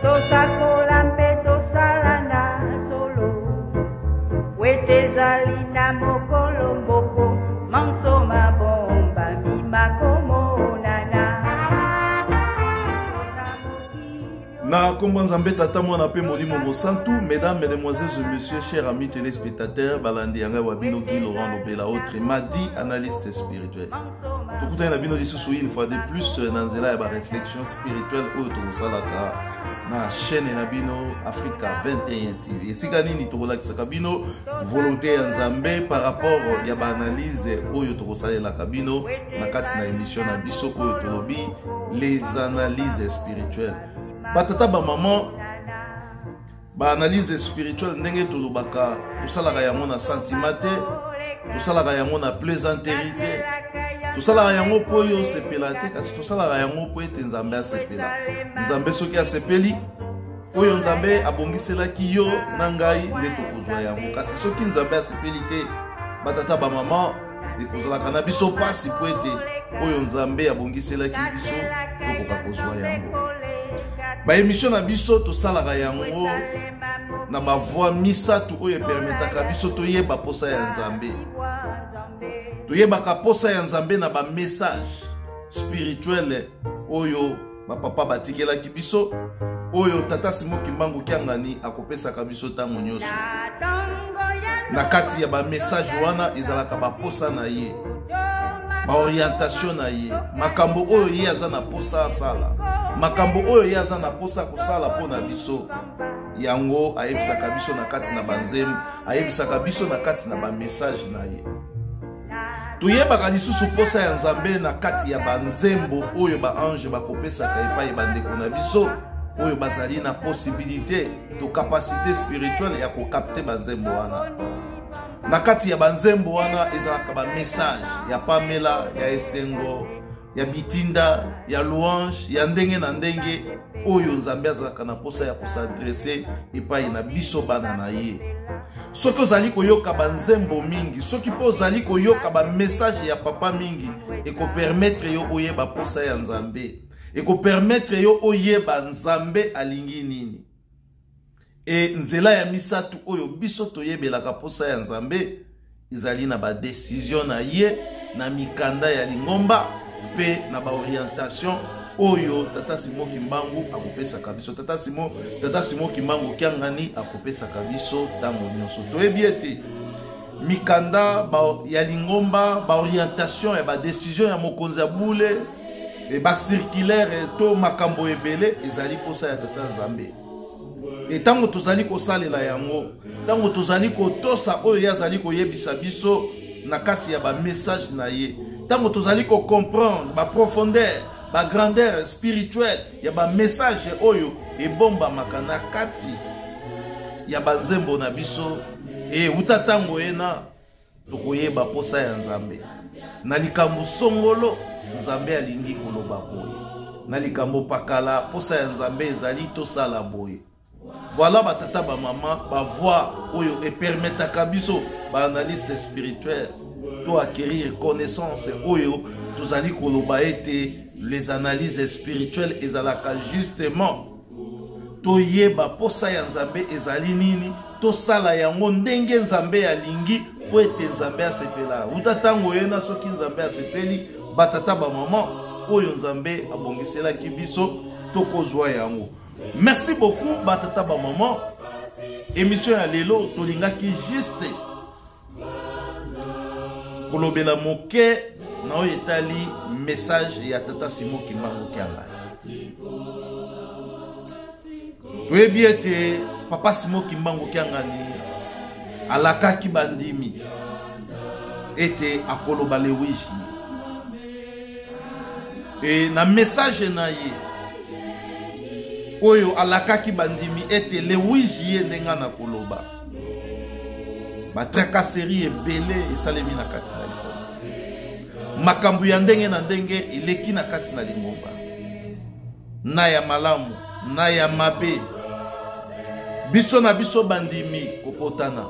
Tosakola mpe tosala na solo wete ezali na mokolo moko manso mabombami makomonana. Na kombo Nzambe Tata, Mwana pe Molimo Mosantu, mesdames, mesdemoiselles et messieurs, chers amis téléspectateurs, balandi ya ngai wa bino Guy Laurent Lobela, autrement dit analyste spirituel. Tokutani na bino lisusu une fois de plus na nzela ya ba réflexion spirituelle oyo tokosalaka na chaîne na bino Africa 21 TV. Esika nini tokolakisaka bino volonté ya Nzambe par rapport ya ba analyse oyo tokosalelaka bino na kati na émission na biso oyo tolobi les analyses spirituelles. Batata ba maman, ba analyse spirituelle ndenge tolobaka, tosalaka yango na sentiment te, tosalaka yango na plaisanterie te, tosalaka yango mpo yo osepela te, kasi tosalaka yango mpo ete Nzambe asepela. Nzambe soki asepeli, oyo Nzambe abongiselaki yo na ngai nde tokozwa yango. Kasi soki Nzambe asepeli te, batata ba mama, ekozalaka na biso mpasi mpo ete oyo Nzambe abongiselaki biso tokoka kozwa yango. Ba émission na biso tosalaka yango na ba voix misato oyo epermetaka biso toyeba posa ya Nzambe. Toyebaka posa ya Nzambe na ba message spirituel oyo bapapa batikelaki biso, oyo Tata Simon Kimbangu Kiangani akopesaka biso ntango nyonso. Na kati ya ba message wana ezalaka baposa na ye, ba orientation na ye, makambo oyo ye aza na posa asala, makambo oyo ye aza na posa kosala mpo na biso. Yango ayebisaka biso na kati na banzembo, ayebisaka biso na kati na ba message na ye. Toyebaka lisusu posa ya Nzambe na kati ya banzembo oyo ba ange bakopesaka epai bandeko na biso oyo bazali na possibilité to capacité spirituelle ya kokapte banzembo wana. Na kati ya banzembo wana ezalaka ba message ya pamela, ya esengo, ya bitinda, ya louange, ya ndenge na ndenge oyo Nzambe azalaka na posa ya kosadresse epai na biso bana na ye. Soki ozali koyoka banzembo mingi, soki mpe ozali koyoka ba message ya papa mingi, ekopermettre yo oyeba posa ya Nzambe, ekopermettre yo oyeba Nzambe alingi nini. E nzela ya misato oyo biso toyebelaka posa ya Nzambe ezali na ba décision na ye, na mikanda ya lingomba mpe na ba orientation oyo Tata Simon Kimbangu akopesaka biso. Tata Simon, Tata Simon Kimbangu Kiangani akopesaka biso ntango nyonso. Toyebi ete mikanda ya lingomba, ba orientation ya ba décision ya mokonzi ya bule, e ba circulaire to makambo ebele ezali posa ya Tata Nzambe. E ntango tozali kosalela yango, ntango tozali kotosa oyo ye azali koyebisa biso na kati ya ba message na ye, ntango tozali kocomprendre ba profondeur, ba grandeur spirituelle ya ba message oyo ebombamaka na kati ya banzembo na biso, e wuta ntango ye na tokoyeba posa ya Nzambe na likambo songolo. Nzambe alingi koloba boye na likambo pakala, posa ya Nzambe ezali tosala boye. Voilà batata ba mama, ba voix oyo epermetaka biso ba analyste spirituel to acquérir connaissance oyo tozali koloba ete les analyses spirituelles ezalaka justement toyeba posa ya Nzambe ezali nini, tosala yango ndenge Nzambe alingi po ete Nzambe asepela. Wuta ntango oyena, soki Nzambe asepeli, batata ba mama oyo Nzambe abongiselaki biso tokozwa yango. Merci beaucoup batata ba mama. Émission ya lelo tolingaki juste kolobela moke na oyo etali message ya Tata Simon Kimbangu Kiangani. Toyebi ete Papa Simon Kimbangu Kiangani alakaki bandimi ete akoloba le 8 juillet. E na message na ye oyo alakaki bandimi ete le 8 juillet ndenge na koloba, ba tracasserie ebele esalemi na kati na lingomba, makambo ya ndenge na ndenge eleki na kati na lingomba, na ya malamu na ya mabe. Biso na biso bandimi kopotana.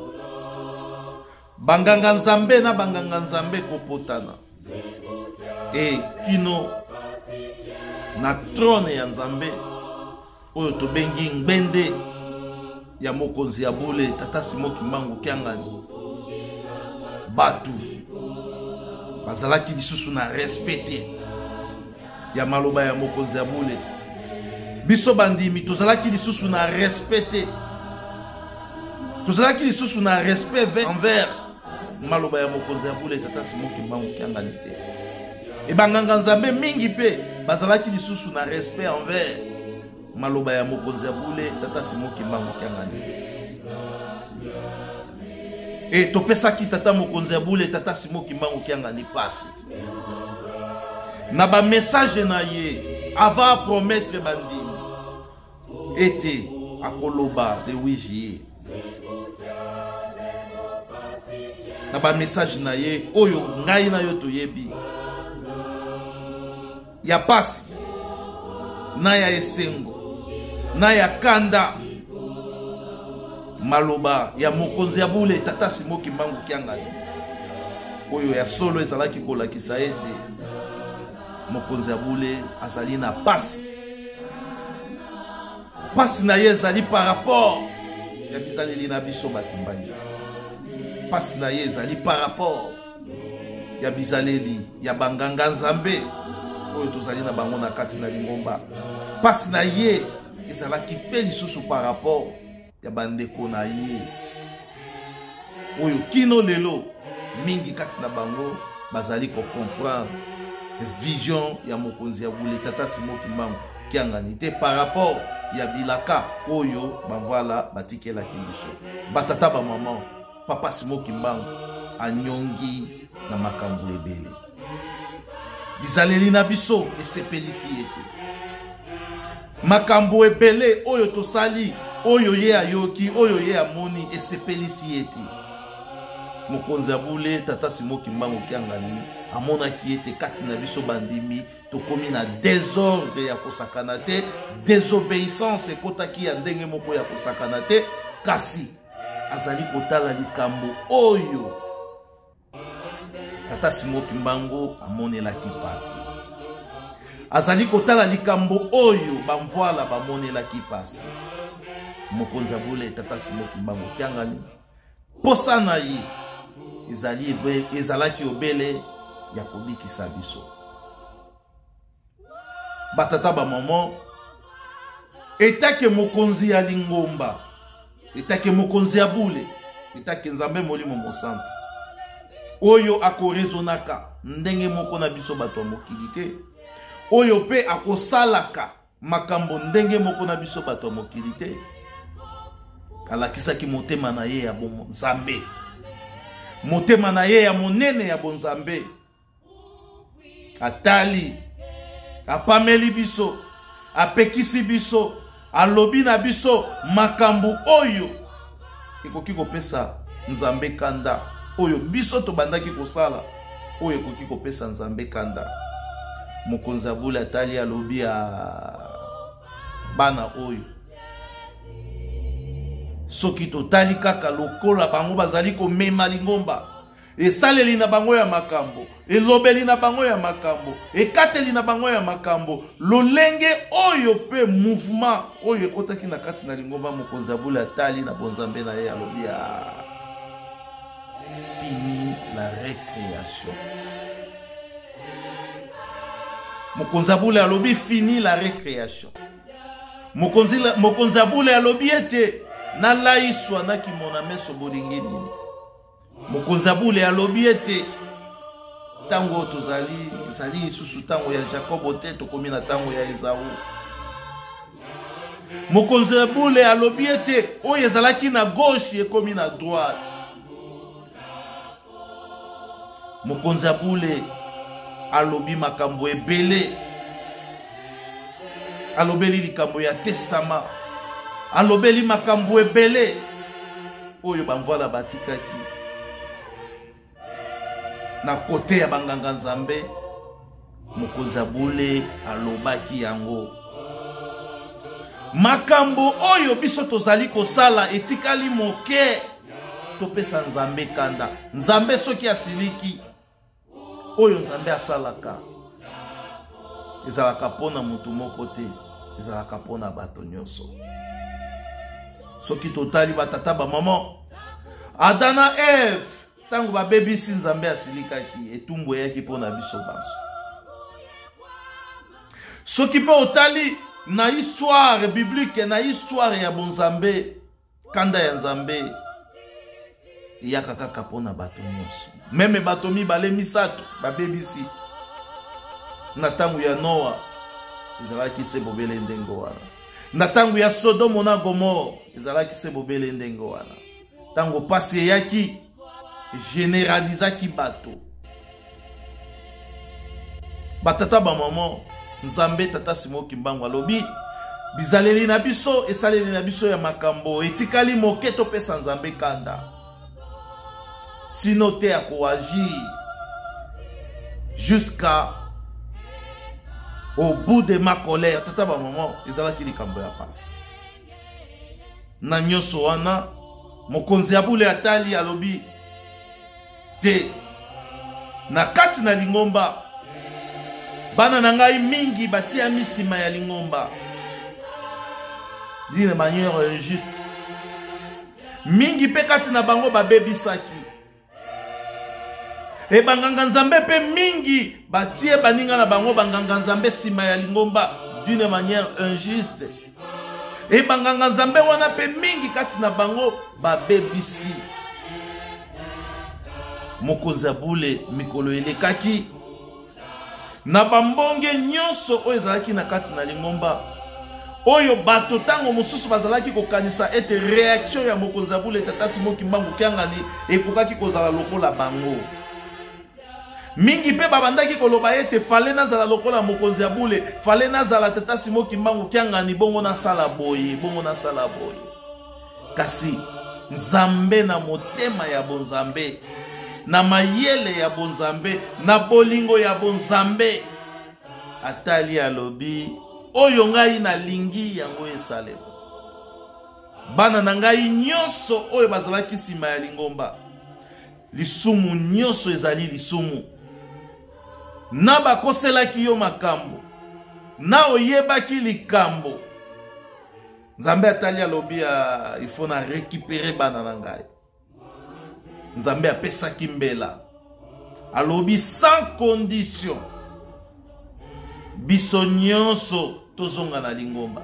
Banganga nzambe na banganga nzambe kopotana e kino na trone ya nzambe oyo tobengi ngbende ya mokonzi ya bule tata Simo Kimbangu Kiangani. Bato bazalaki lisusu na respect te ya maloba ya mokonzi ya bule. Biso bandimi tozalaki lisusu na respect te, tozalaki lisusu na respect envers maloba ya mokonzi ya bule tata Simo Kimbangu Kiangani te. E banganga nzambe mingi mpe bazalaki lisusu na respect envers maloba ya mokonzi ya bule tata Simo Kimbangu Kiangani te. E topesaki tata mokonzi ya bule tata Simo Kimbangu Kiangani pasi na ba message na ye avant promettre bandimi ete akoloba le 8 juillet na ba message na ye oyo ngai na yo toyebi ya pasi na ya esengo na ya kanda, maloba ya mokonzi ya bule tata Simo Kimbangu Kiangani oyo ya solo ezalaki kolakisa ete mokonzi ya bule azali na pasi. Pasi na ye ezali par rapport ya bizaleli na biso bakimbangisi. Pasi na ye ezali par rapport ya bizaleli ya banganga nzambe oyo tozali na bango na kati na lingomba. Pasi na ye ezalaki mpe lisusu par rapport ya bandeko na ye oyo kino lelo mingi kati na bango bazali kocomprendre vision ya mokonzi ya bule tata Simo Kimbangu Kiangani te par rapport ya bilaka oyo bamvala batikelaki biso. Batata ba mama, papa Simo Kimbangu anyongi na makambo ebele. Bizaleli na biso esepelisi ye te. Makambo ebele oyo tosali, oyo ye ayoki, oyo ye amoni, esepelisi ye te. Mokonzi ya bule tata Simo Kimbangu Kiangani amonaki ete kati na biso bandimi tokomi na désordre ya kosakana te, désobéissance ekotaki ya ndenge moko ya kosakana te, kasi azali kotala likambo oyo tata Simo Kimbangu amonelaki pasi. Azali kotala likambo oyo bamvwala bamonelaki pasi. Mokonzi ya bule tata Simo Kimbangu Kiangani posa na ye ezalaki obele ya kobikisa biso. Batata ba mama, etake mokonzi ya lingomba, etake mokonzi ya bule, etake nzambe molimo mosantu oyo akorezonaka ndenge moko na biso bato ya mokili te, oyo mpe akosalaka makambo ndenge moko na biso bato ya mokili te, alakisaki motema na ye ya bonzambe, motema na ye ya monene ya bonzambe. Atali, apameli biso, apekisi biso, alobi na biso makambo oyo ekoki kopesa Nzambe kanda, oyo biso tobandaki kosala, oyo ekoki kopesa Nzambe kanda. Mokonzi ya bule atali, alobi ya bana oyo, soki totali kaka lokola bango bazali komema lingomba, esaleli na bango ya makambo, elobeli na bango ya makambo, ekateli na bango ya makambo, lolenge oyo pe mouvement oyo ekotaki na kati na lingomba, mokonzi ya bule atali na bonzambe na ye, alobi ya fini la récréation. Mokonzi ya bule alobi fini la récréation. Mokonzi ya bule alobi ete nalaiswa na kimona meso bolingi nini. Mokonzi ya bule alobi ete ntango oyo tozali ezali lisusu ntango ya Jakobo te, tokomi na ntango ya Ezau. Mokonzi ya bule alobi ete oyo ezalaki na gauche ekomi na droite. Mokonzi ya bule alobi makambo ebele, alobeli likambo ya testament, alobeli makambo ebele oyo bamvwala batikaki na kote ya banganga nzambe. Mokonzi ya bule alobaki yango. Makambo oyo biso tozali kosala etikali moke. topesa Nzambe kanda. Nzambe soki asiliki, oyo Nzambe asalaka ezalaka mpo na moto moko te, ezalaka mpo na bato nyonso. Soki totali batata bamama Adam na Eve, ntango babebisi, Nzambe asilikaki, etumbu eyaki mpo na biso banso. Soki mpe otali na histoire biblique, na histoire ya bonzambe, kanda ya Nzambe eyaka kaka mpo na bato nyonso, meme bato mibale misato babebisi. Na ntango ya Noa ezalaki se bobele ndenge wana, na ntango ya Sodomo na Gomore ezalaki se bobele ndenge wana. Ntango pasi eyaki, generalizaki bato, batata bamama. Nzambe Tata Simo Kimbangu alobi bizaleli na biso, esaleli na biso ya makambo etikali moke topesa Nzambe kanda, sino te akoagir jusqu'à au bout de ma colère. Tata bamama, ezalaki likambo ya pasi. Na nyonso wana, mokonzi ya bule atali, alobi te na kati na lingomba, bana na ngai mingi batiami nsima ya lingomba d'une manière injuste, mingi mpe kati na bango babebisaki e banganga Nzambe mpe mingi batie baninga na bango banganga Nzambe nsima ya lingomba d'une manière injuste, e banganga Nzambe wana mpe mingi kati na bango babebisi. Mokonzi ya bule, mikolo elekaki, na bambonge nyonso oyo ezalaki na kati na lingomba, oyo bato ntango mosusu bazalaki kokanisa ete reaction ya mokonzi ya bule Tata Simo Kimbangu Kiangani ekokaki kozala lokola bango, mingi mpe babandaki koloba ete fale nazala lokola mokonzi ya bule, fale nazala Tata Simo Kimbangu Kiangani, bongo nasala boye, bongo nasala boye. Kasi Nzambe, na motema ya bonzambe, na mayele ya bonzambe, na bolingo ya bonzambe, atali, alobi: oyo ngai nalingi yango esalema. Bana na ngai nyonso oyo bazalaki nsima ya lingomba, lisumu nyonso ezali lisumu, na bakoselaki yo makambo, na oyebaki likambo, Nzambe atali, alobi: il faut na récupérer bana na ngai. Nzambe apesaki mbela, alobi sans condition, biso nyonso tozonga na lingomba.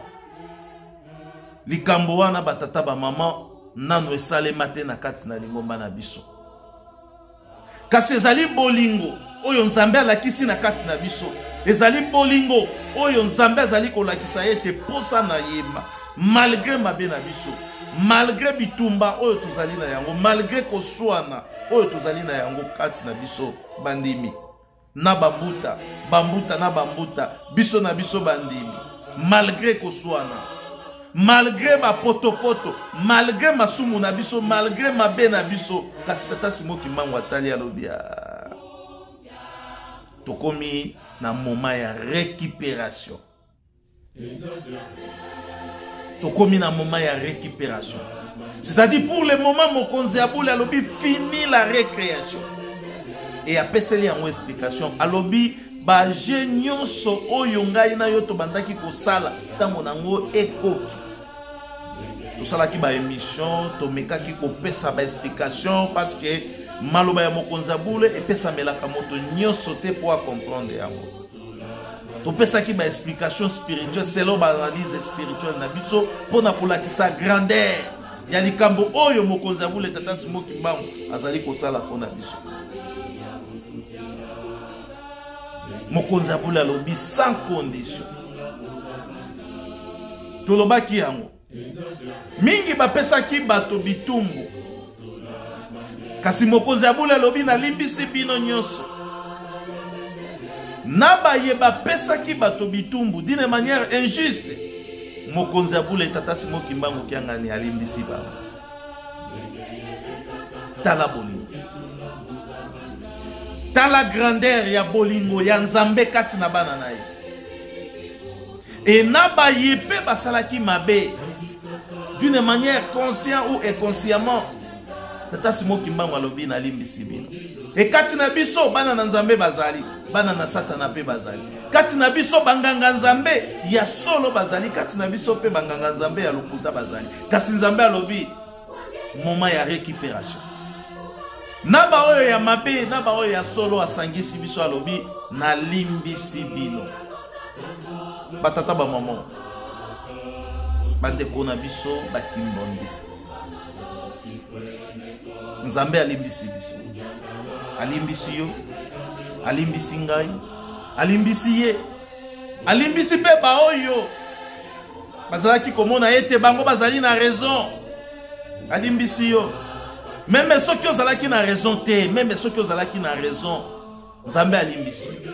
Likambo wana, batata bamama, nano esalema te na kati na lingomba na biso, kasi ezali bolingo oyo Nzambe alakisi na kati na biso, ezali bolingo oyo Nzambe azali kolakisa ete posa na ye, malgré mabe na biso, malgré bitumba oyo tozali na yango, malgré koswana oyo tozali na yango kati na biso bandimi na bambuta, bambuta na bambuta, biso na biso bandimi, malgré koswana, malgré bapotopoto, malgré masumu na biso, malgré mabe na biso, kasi Tata Simo Kimbangu atali, alobi: tokomi na moment ya récupération, tokomi na moment ya récupération. C'est-à-dire, pour le moment, mokonzi ya bule alobi: fini la récréation. E apeseli yango explication, alobi baje nyonso oyo ngai na yo tobandaki kosala, ntango nango ekoki. Tosalaki baémission, tomekaki kopesa baexplication, parce que maloba ya mokonzi ya bule epesamelaka moto nyonso te mpo acomprendre yango. Topesaki baexplication spirituelle selon baanalyse spirituelle na biso, mpo na kolakisa grandeur ya likambo oyo mokonzi ya bule Tata Simo Kimbangu azali kosala mpo na biso. Mokonzi ya bule alobi sans condition. Tolobaki yango, mingi bapesaki bato bitumbu, kasi mokonzi ya bule alobi: nalimbisi bino nyonso. Na baye bapesaki bato bitumbu d'une manière injuste, mokonzi ya bule Tata Simo Kimbangu Kiangani alimbisi bango. Tala bolingo, tala grandeur ya bolingo ya Nzambe kati na bana na ye. E na baye mpe basalaki mabe d'une manière conscient ou inconsciemment. Tata Simon Kimbangu alobi nalimbisi bino. E kati na biso bana na Nzambe bazali, bana na Satana mpe bazali. Kati na biso banganga Nzambe ya solo bazali, kati na biso mpe banganga Nzambe ya lokuta bazali. Kasi Nzambe alobi moment ya récupération. Na baoyo ya mabe na baoyo ya solo asangisi biso, alobi nalimbisi bino. Batata ba mama, bandeko na biso bakimbondisi, Nzambe alimbisi biso, alimbisi yo, alimbisi ngai, alimbisi ye, alimbisi mpe baoyo bazalaki komona ete bango bazali na raison. Alimbisi yo meme soki ozalaki na raison te, meme soki ozalaki na raison, Nzambe alimbisi yo.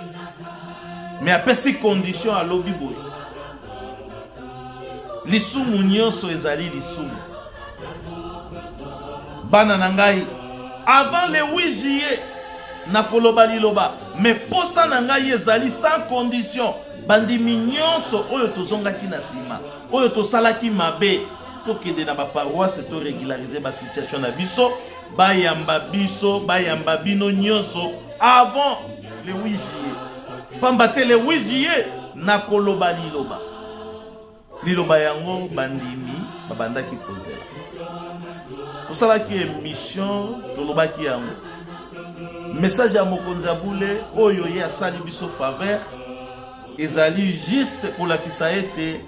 Me apesi condition, alobi boye: lisumu nyonso ezali lisumu. Bana na ngai, avant le 8 juillet nakoloba liloba, me posa na ngai ezali sans condition. Bandimi nyonso oyo tozongaki na nsima, oyo tosalaki mabe, tokende na baparoise, torégularize basituation na biso, bayamba biso, bayamba bino nyonso avant le 8 juillet. Pamba te le 8 juillet nakoloba liloba. Liloba yango bandimi babandaki kozela. Tosalaki émission, tolobaki yango. Message ya mokonzi ya bule oyo ye asali biso faveur ezali juste kolakisa ete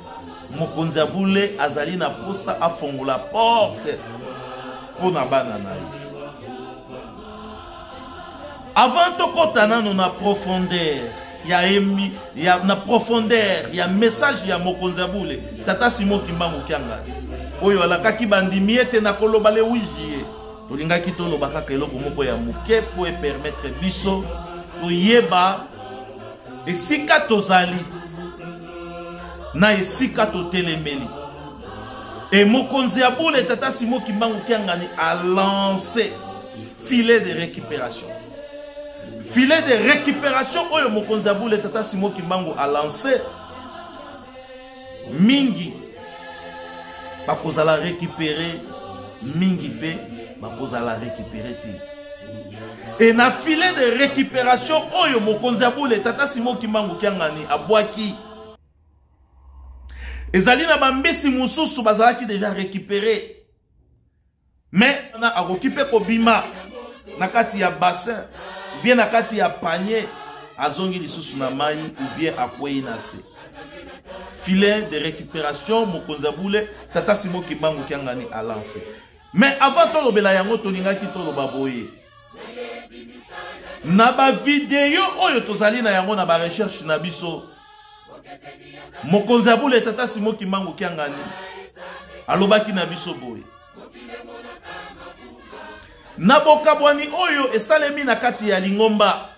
mokonzi ya bule azali na posa afongola porte mpo na bana na ye. Avant tokɔta nano na profondeur ya emi ya, na profondeur ya message ya mokonzi ya bule Tata Simon Kimbangu Kiangani oyo alakaki bandimi ete nakoloba le 8 juillet, tolingaki toloba kaka eloko moko ya moke mpo epermettre biso toyeba esika tozali na esika totelemeli. E mokonzi ya bule Tata Simon Kimbangu Kiangani alance filet de récupération. Filet de récupération oyo mokonzi ya bule Tata Simon Kimbangu alance, mingi bakozala récupéré, mingi mpe bakozala récupéré te. E na filet de récupération oyo mokonzi ya bule Tata Simon Kimbangu Kiangani abwaki, ezali na bambisi mosusu bazalaki déjà récupéré, mais na akoki mpe kobima na kati ya bassin ou bien na kati ya panier, azongi lisusu na mai ou bien akwei na se. Filet de récupération mokonzi ya bule Tata Simon Kimbangu Kiangani alance. Mais avant tolobela yango, tolingaki toloba boye: na bavideo oyo tozali na yango na barecherche na biso, mokonzi ya bule Tata Simon Kimbangu Kiangani alobaki na biso boye: na bokabwani oyo esalemi na kati ya lingomba,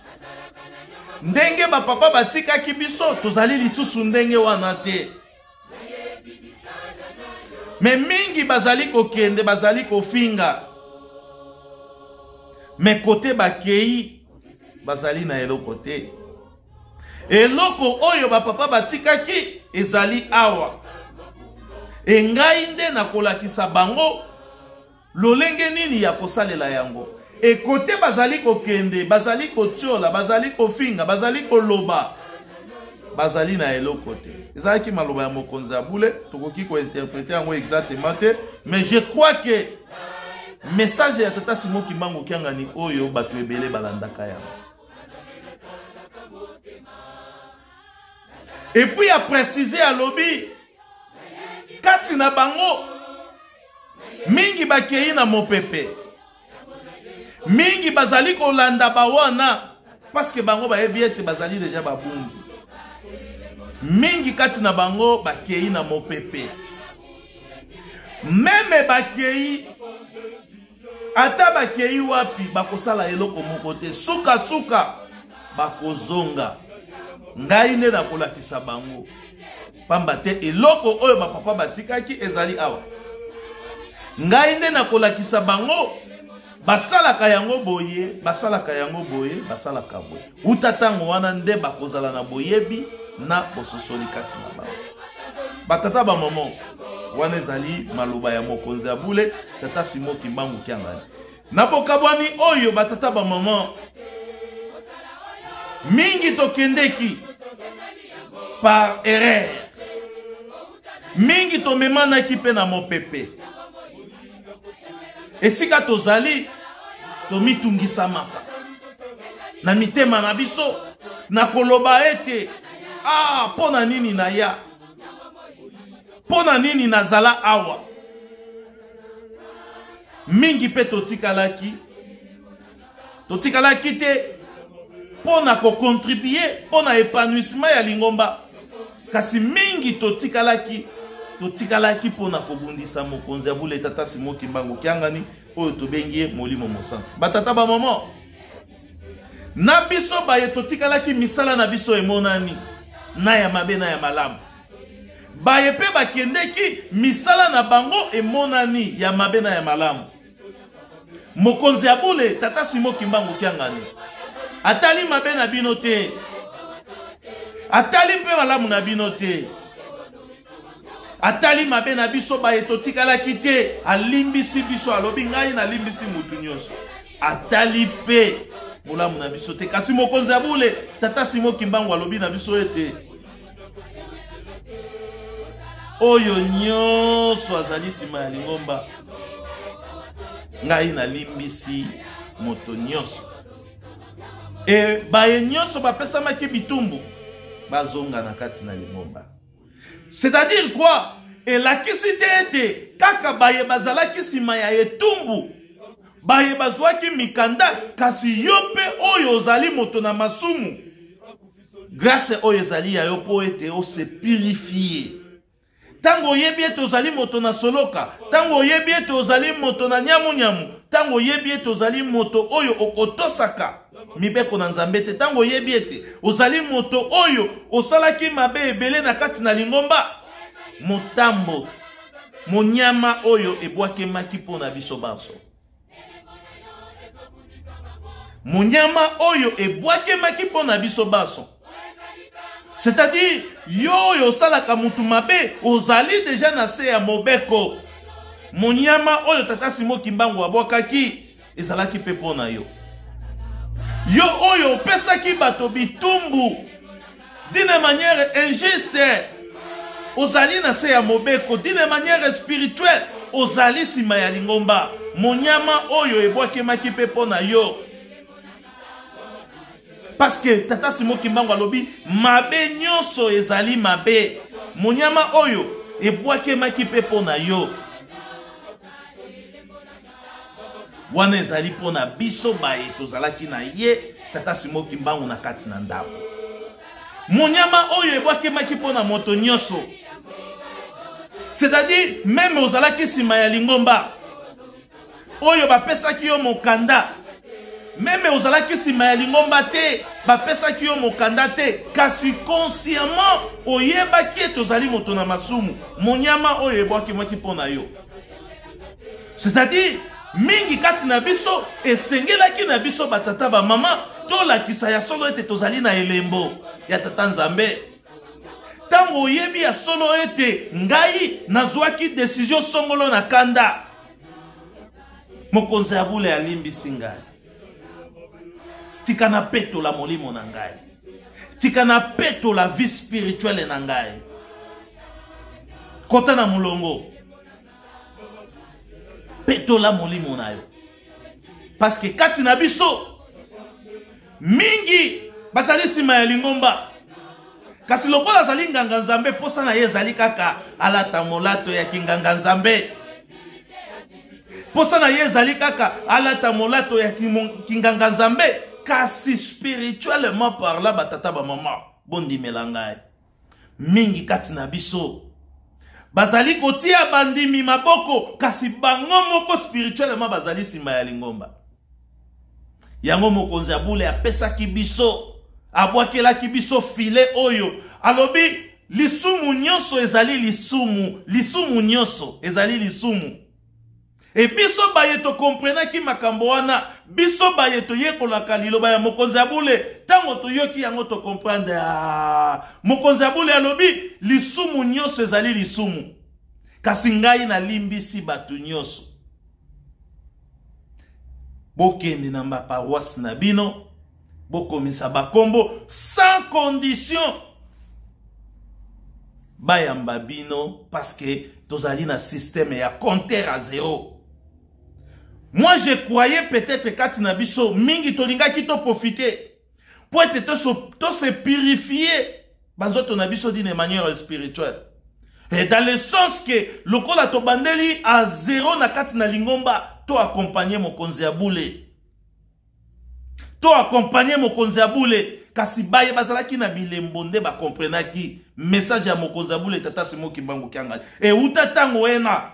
ndenge bapapa batikaki biso, tozali lisusu ndenge wana te. Me mingi bazali kokende, bazali kofinga, me kote bakei bazali na eloko te. Eloko oyo bapapa batikaki ezali awa. E ngai nde nakolakisa bango lolenge nini ya kosalela yango. Ekote bazali kokende, bazali kotiola, bazali kofinga, bazali koloba, bazali na eloko te. Ezalaki maloba ya mokonzi ya bule, tokoki kointerprete yango exactement te, mais je crois que message ya Tata Simon Kimbangu Kiangani oyo bato ebele balandaka yango. Et puis a préciser, alobi kati na bango mingi bakei na mopepe, mingi bazali kolanda bawana parce que bango bayebi ete bazali deja babungi. Mingi kati na bango bakei na mopepe, meme bakei, ata bakei wapi, bakosala eloko moko te, sukasuka bakozonga. Ngai nde nakolakisa bango, pamba te eloko oyo bapapa batikaki ezali awa. Ngai nde nakolakisa bango basalaka yango boye, basalaka yango boye, basalaka boye. Uta ntango wana nde bakozala na boyebi na bososoli kati na bango. Batata, bamama, wana ezali maloba ya mokonzi ya bule Tata Simon Kimbangu Kiangani. Na bokabwani oyo, batata bamama mingi tokendeki par erreur, mingi tomemanaki mpe na mopepe. Esika tozali tomitungisamaka na mitema na biso na koloba ete ah, mpo na nini naya, mpo na nini nazala awa. Mingi mpe totikalaki totikalaki te mpo na kokontribue mpo na épanouissement ya lingomba, kasi mingi totikalaki totikalaki mpo na kobundisa mokonzi ya bule Tata Simon Kimbangu Kiangani, oyo tobengi ye Molimo Mosantu. Batata bamama na biso baye totikalaki, misala na biso emonani na ya mabe na ya malamu. Baye mpe bakendeki, misala na bango emonani ya mabe na ya malamu. Mokonzi ya bule Tata Simon Kimbangu Kiangani atali mabe na bino te, atali mpe malamu na bino te, atali mabe na biso baye totikalaki te, alimbisi biso, alobi ngai nalimbisi mutu nyonso, atali mpe bolamu na biso te. Kasi mokonzi ya bule Tata Simon Kimbangu alobi na biso ete oyo nyonso azali nsima ya lingomba, ngai nalimbisi moto nyonso. E baye nyonso bapesamaki bitumbu bazonga na kati na lingomba. C'est-à-dire quoi? Elakisi te ete kaka baye bazalaki nsima ya etumbu, baye bazwaki mikanda, kasi yo mpe oyo ozali moto na masumu, grâce oyo ezali ya yo mpo ete ose purifie. Ntango oyebi ete ozali moto na soloka, ntango oyebi ete ozali moto na nyamunyamu, ntango oyebi ete ozali moto oyo okotosaka mibeko na Nzambe te, ntango oyebi ete ozali moto oyo osalaki mabe ebele na kati na lingomba, motambo monyama oyo ebwakemaki mpo na biso banso, monyama oyo ebwakemaki mpo na biso banso, c'est-à-dire yo oyo osalaka mutu mabe ozali deja na se ya mobeko. Monyama oyo Tata Simon Kimbangu abwakaki ezalaki mpe mpo na yo. Yo oyo opesaki bato bitumbu d'une manière injuste, ozali na se ya mobeko. D'une manière spirituelle, ozali nsima ya lingomba. Monyama oyo ebwakemaki mpe mpo na yo, parce que Tata Simon Kimbangu alobi mabe nyonso ezali mabe. Monyama oyo ebwakemaki mpe mpo na yo. Wana ezali mpo na biso baye tozalaki na ye Tata Simon Kimbangu na kati na ndako. Monyama oyo ebwakemaki mpo na moto nyonso, c'est-à-dire meme ozalaki nsima ya lingomba oyo bapesaki yo mokanda, meme ozalaki nsima ya lingomba te, bapesaki yo mokanda te, kasi consciemment oyebaki ete ozali moto na masumu, monyama oyo ebwakemaki mpo na yo. C'est-à-dire mingi kati na biso esengelaki na biso batata bamama tolakisa ya solo ete tozali na elembo ya Tata Nzambe. Ntango oyebi ya solo ete ngai nazwaki desizio songolo na kanda, mokonzi ya bule alimbisi ngai, tika napetola molimo na ngai, tika napetola vie spirituelle na ngai, kota na molongo, petola molimo na yo. Parce que kati na biso mingi bazali nsima ya lingomba, kasi lokola azali nganga Nzambe, posa na ye ezali kaka alata molato ya kinganga Nzambe, posa na ye ezali kaka alata molato ya kinganga Nzambe. Kasi spirituellement parlant, batata bamama, bondimela ngai, mingi kati na biso bazali kotia bandimi maboko, kasi bango moko spirituellement bazali nsima ya lingomba. Yango mokonzi ya bule apesaki biso, abwakelaki biso file oyo alobi lisumu nyonso ezali lisumu, lisumu nyonso ezali lisumu. E biso baye tokomprenaki makambo wana, biso baye toyekolaka liloba ya mokonzi ya bule, ntango toyoki yango tokomprendre, ah, mokonzi ya bule alobi lisumu nyonso ezali lisumu, kasi ngai nalimbisi bato nyonso. Bokende na ba paroisse na bino, bokomisa bakombo sans condition. Bayamba bino parce que tozali na système ya compteur à zéro. Moi je croyais peut-être kati na biso mingi tolingaki to profiter po ete to se purifier banzoto na biso d'une manière spirituelle. Et dans le sens que lokola tobandeli à zéro na kati na lingomba, to accompagner mokonzi ya bule. To accompagner mokonzi ya bule. Kasi baye bazalaki na bilembo nde ba comprenaki message ya mokonzi ya bule tata Simon Kimbangu Kiangani. Et uta tango ena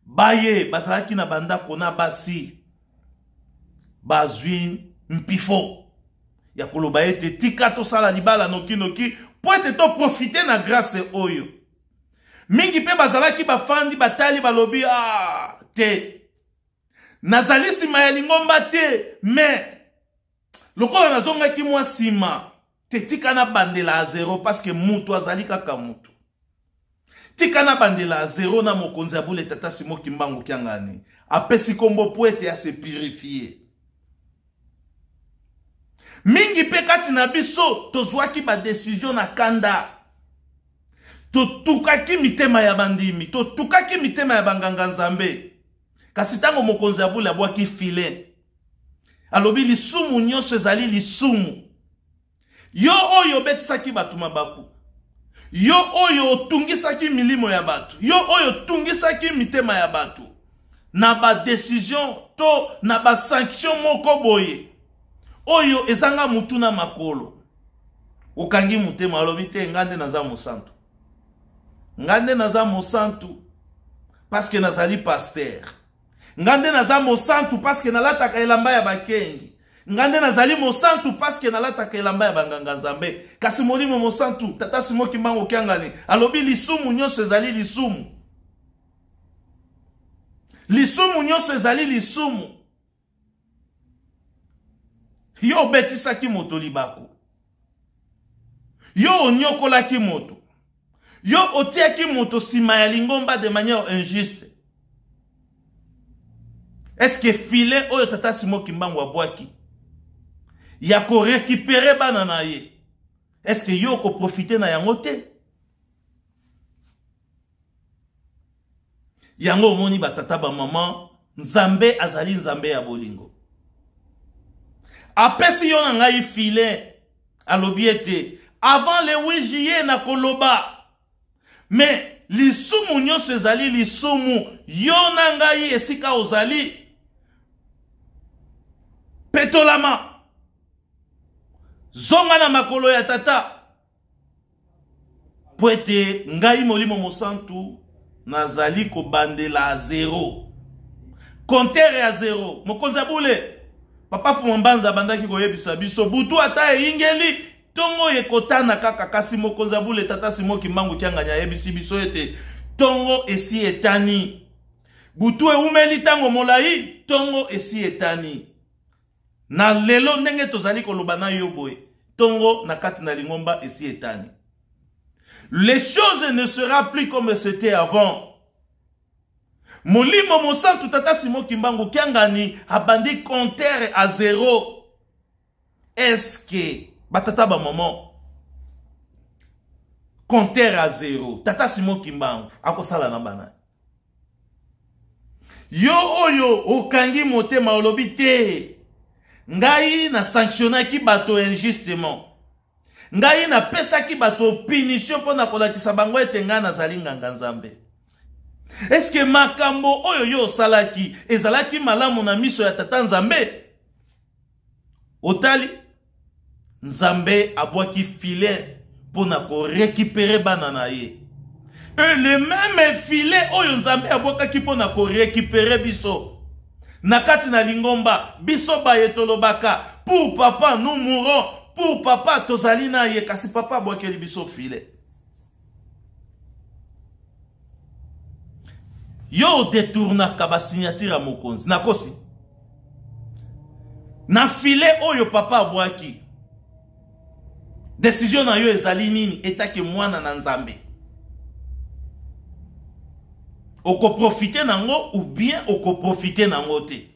baye bazalaki na bandako na basi bazwi mpifo ya koloba ete tika tosala libala nokinoki mpo ete toprofite na grâce oyo. Mingi mpe bazalaki bafandi batali balobi, ah, te nazali nsima ya lingomba te, mais lokola nazongaki mwa nsima te, tika nabandela ya zero parce que mutu azali kaka mutu. Tika nabandela ya zero na mokonzi ya bule tata Simon Kimbangu Kiangani apesi kombo po ete ase purifier. Mingi pe kati na biso tozwaki ba décision na kanda. Totukaki mitema ya bandimi, totukaki mitema ya banganga Nzambe. Kasi tango mokonzi ya bule abwaki filet, alobi lisumu nyonso ezali lisumu. Yo oyo obetisaki bato mabaku, yo oyo otungisaki milimo ya bato, yo oyo otungisaki mitema ya bato na ba décision to na ba sanction moko boye oyo ezanga mutu na makolo, okangi motema, alobi te nga nde naza mosantu, nga nde naza mosantu parce que nazali pasteur, nga nde naza mosantu parce que nalataka elamba ya bakengi, nga nde nazali mosantu parce que nalataka elamba ya banganga Nzambe. Kasi molimo mosantu tata Simon Kimbangu Kiangani alobi lisumu nyonso ezali lisumu, lisumu nyonso ezali lisumu. Yo obetisaki moto libaku, yo onyokolaki moto, yo otiaki moto nsima ya lingomba de manière injuste. Est-ce que filet oyo tata Simon Kimbangu abwaki ya ko récupérer bana na ye, est-ce que yo ko profiter na yango te? Yango omoni ba tata ba maman, Nzambe azali Nzambe ya bolingo. Apesi yo na ngai filet, alobi ete avant le 8 juillet na koloba, mais lisumu nyonso ezali lisumu. Yo na ngai esika ozali, petolama, zonga na makolo ya tata, po ete ngai molimo mosantu nazali kobandela zéro, compteur ya zéro. Mokonzi ya bule papa Fuma Mbanza abandaki koyebisa biso butu ata eyingeli tongo ekotana kaka, kasi mokonzi ya bule tata Simon Kimbangu Kiangani ayebisi biso ete tongo esi etani, butu ewumeli tango molai, tongo esi etani. Na lelo ndenge tozali koloba na yo boye, tongo na kati na lingomba esi etani. Les choses ne sera plus comme c'était avant. Molimo mosantu tata Simon Kimbangu Kiangani abandi compteur à zéro. Est-ce que batata ba maman compteur à zéro, tata Simon Kimbangu akosala na bana? Yo oyo okangi motema olobi te, ngai na sanctionnaki bato injustement, ngai napesaki bato punition mpo na kolakisa bango ete ngai nazali nganga Nzambe. Est-ce que makambo oyo yo osalaki ezalaki malamu na miso ya tata Nzambe? Otali Nzambe abwaki filet mpo na korécupérer bana na ye. Et le même filet oyo Nzambe abwakaki mpo na korécupérer biso na kati na lingomba, biso baye tolobaka pour papa nous mourrons, pour papa tozali na ye, kasi papa abwakeli biso filet. Yo odetournaka ba signature ya mokonzi, nakosi na filet oyo papa abwaki. Décision na yo ezali nini etake mwana na Nzambe? Okoprofite nango ou bien okoprofite nango te?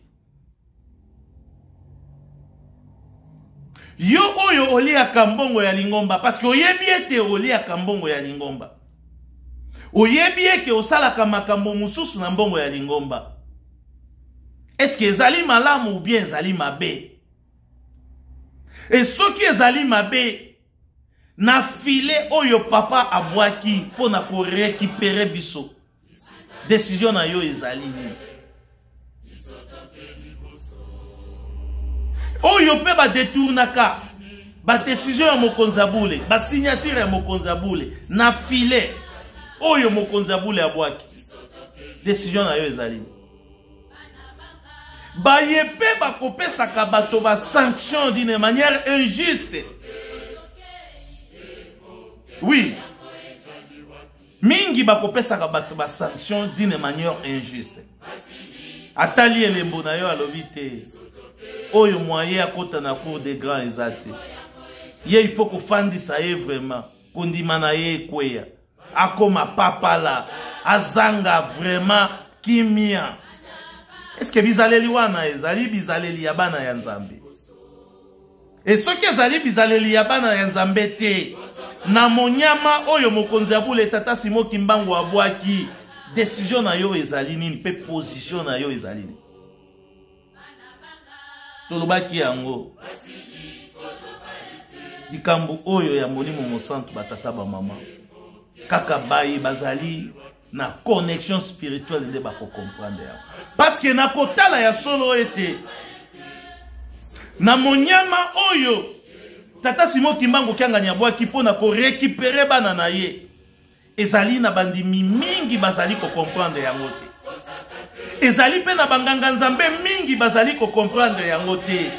Yo oyo oliaka mbongo ya lingomba, parce que oyebi ete oliaka mbongo ya lingomba, oyebi ete osalaka makambo mosusu na mbongo ya lingomba, est-ce que ezali malamu ou bien ezali mabe? E soki ezali mabe, na filet oyo papa abwaki mpo na korekipere biso, decision na yo ezali nini? Oyo mpe badetournaka badecision ya mokonzi ya bule, basignature ya mokonzi ya bule na filet oyo mokonzi ya bule abwaki, decision na yo ezali nini? Baye mpe bakopesaka bato basanction d'une manière injuste. Oui, mingi bakopesaka bato basanction d'une manière injuste. Atali elembo na yo, alobi te oyo moyen akota na cour des grands eza te, ye il faut kofandisa ye vraiment, kondima na ye ekweya, akoma papala, azanga vraiment kimia. Eske bizaleli wana ezali bizaleli ya bana ya Nzambe? E soki ezali bizaleli ya bana ya Nzambe te, na monyama oyo mokonzi ya bule tata Simo Kimbangu abwaki, decision na yo ezali nini mpe position na yo ezali nini? Tolobaki yango, likambo oyo ya Molimo Mosantu, batata bamama, kaka baye bazali na connexion spirituelle nde bakokomprendre yango, parce que na kotala ya solo ete na monyama oyo tata Simo Kimbangu Kiangani abwaki mpo na korekipere bana na ye, ezali na bandimi mingi bazali kokomprendre yango te, ezali mpe na banganga-nzambe mingi bazali kokomprendre yango te.